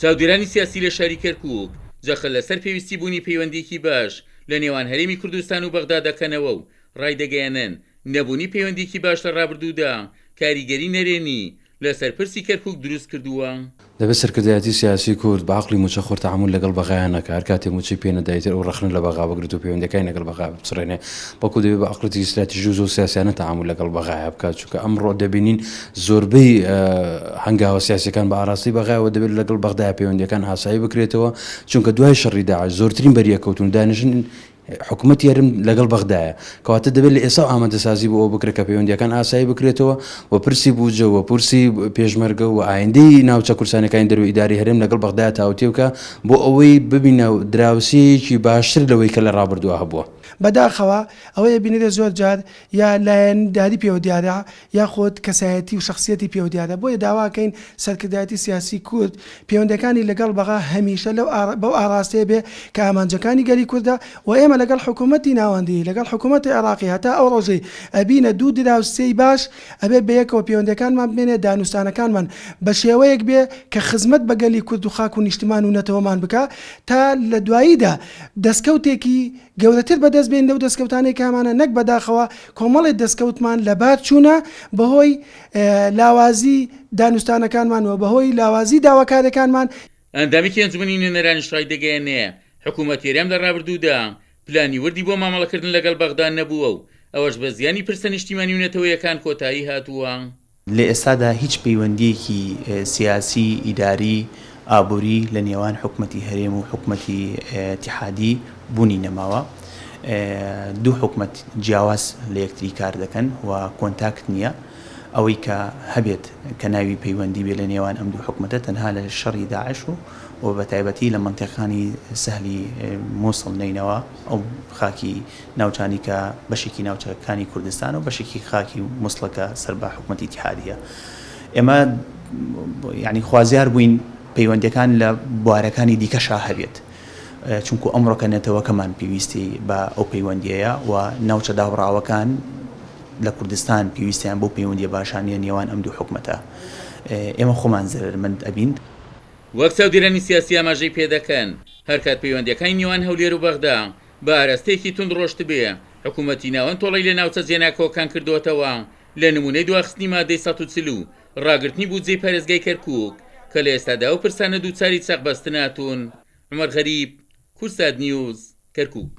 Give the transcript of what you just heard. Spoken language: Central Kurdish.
چاودێرانی سیاسی لە شاری کەرکووک جەخت لەسەر پێویستی بوونی پەیوەندییەکی باش لە نێوان هەرێمی کوردستان و بەغدا دەکەنەوە و ڕایدەگەیەنن، نەبوونی پەیوەندییەکی باش لە ڕابردوودا کاریگەری نەرێنی لەسەر پرسی کەرکووک دروست کردووە. دەبێت سەرکردایەتی سیاسی کورد بە عەقڵی موچەخۆر تەعامول لەگەڵ بەغایا نەکا، هەر کاتێ موچەی پێ نەدا ئیتر ئەو ڕەخنە لە بەغا بگرێت و پەیوەندیەکانی لەگەڵ بەغا بپچڕێنێ، بەڵکو دەبێت بە عەقڵێتی ستراتیژی و زۆر سیاسیانە تەعامول لەگەڵ بەغایا بکات، چونکە ئەمڕۆ دەبینین زۆربەی هەنگاوە سیاسیەکان بە ئاراستەی بەغایەوە دەبێت لەگەڵ بەغدایا پەیوەندیەکان ئاسایی بکرێتەوە، چونکە دوای شەڕی داعش زۆرترین بەریەککەوتن و دانیشتن حکومەتی هەرێم لەگەڵ بەغدایە، کەواتە دەبێت لە ئێستاوە ئامادەسازی بۆ ئەوە بکرێت کە پەیوەندییەکان ئاسایی بکرێتەوە و پرسی بودجە و پرسی پێشمەرگە و ئایندەی ناوچە کوردستانیەکانی دەرەوەی ئیدارەی هەرێم لەگەڵ بەغدایا تاوتوێ بکا بۆ ئەوەی ببینە دراوسێیەکی باشتر لەوەی کە لە ڕابردووە هەبووە. بەداخەوە ئەوەی ئەبینرێت زۆر جار یا لایەنداری پێوە دیارە یاخود کەسایەتی و شەخسیەتی پێوە دیارە، بۆیە داوا ئەکەین سەرکردایەتی سیاسی کورد پەیوەندیەکانی لەگەڵ بەغا هەمیشە لەو بەو ئاڕاستەیە بێ کە ئامانجەکانی گەلی کوردە و ئێمە لەگەڵ حکوومەتی ناوەندی لەگەڵ حکوومەتی عێڕاقی هەتا ئەو ڕۆژەی ئەبینە دوو دراوسێی باش ئەبێ بەیەکەوە پەیوەندیەکانمان بمێنێ دانوستانەکانمان بە شێوەیەک بێ کە خزمەت بە گەلی کورد و خاک و نیشتمان و نەتەوەمان بکا تا لە دواییدا دەسکەوتێکی گەورەتر بەدەست بێنین لەو دەستکەوتانەی کە هەمانە نەک بەداخەوە کۆمەڵێ دەستکەوتمان لەبار چوونە بەهۆی لاوازی دانوستانەکانمان و بەهۆی لاوازی داواکاریەکانمان. ئەندامێکی ئەنجومەنی نوێنەرانیش ڕایدەگەیەنێ، حکومەتی هەرێم لە ڕابردوودا پلانی وردی بۆ مامەڵەکردن لەگەڵ بەغدا نەبووە و ئەوەش بە زیانی پرسە نیشتیمانی و نەتەوەیەکان کۆتایی هاتووە. لە ئێستادا هیچ پەیوەندییەکی سیاسی، ئیداری، ئابووری لە نێوان حکومەتی هەرێم و حکومەتی ئیتیحادی بوونی نەماوە. دوو حکومەت جیاواز لە یەکتری کار دەکەن و کۆنتاکت نییە. ئەوەی کە هەبێت کە ناوی پەیوەندی بێ لە نێوان ئەم دوو حکومەتە تەنها لە شەڕی داعش و و بە تایبەتی لە مەنتیقەکانی سەهلی موسڵ نەینەوا ئەو خاکی ناوچانەی کە بەشێکی ناوچەکانی کوردستانە و بەشێکی خاکی موسڵە کە سەر بە حکومەتی ئیتیحادیە. ئێمە یانی خوازیار بووین پەیوەندیەکان لە بوارەکانی دیکەشا هەبێت. چونکو ئەمڕۆکە نەتەوەکەمان پێویستی بە ئەو پەیوەندیەیە و ناوچە دابڕاوەکان لە کوردستان پێویستیان بەو پەیوەندیە باشانەیە نێوان ئەم دوو حکومەتە. ئێمە خۆمان زەرەرمەند ئەبین. وەک چاودێرانی سیاسی ئاماژەی پێدەکەن، هەرکات پەیوەندیەکانی نێوان هەولێر و بەغدا بە ئاراستەیەکی توند ڕۆشتبێ، حکومەتی ناوەند تۆڵەی لە ناوچە جێناکۆکان کردۆتەوە، لە نمونەی دواخستنی مادەی 140 و ڕاگرتنی بودجەی پارێزگای کەرکوک، کە لە ئێستادا ئەو پرسانە دووچاری چەقبەستن هاتوون. عومەر غەریب، کوردسات نیوز، کەرکوک.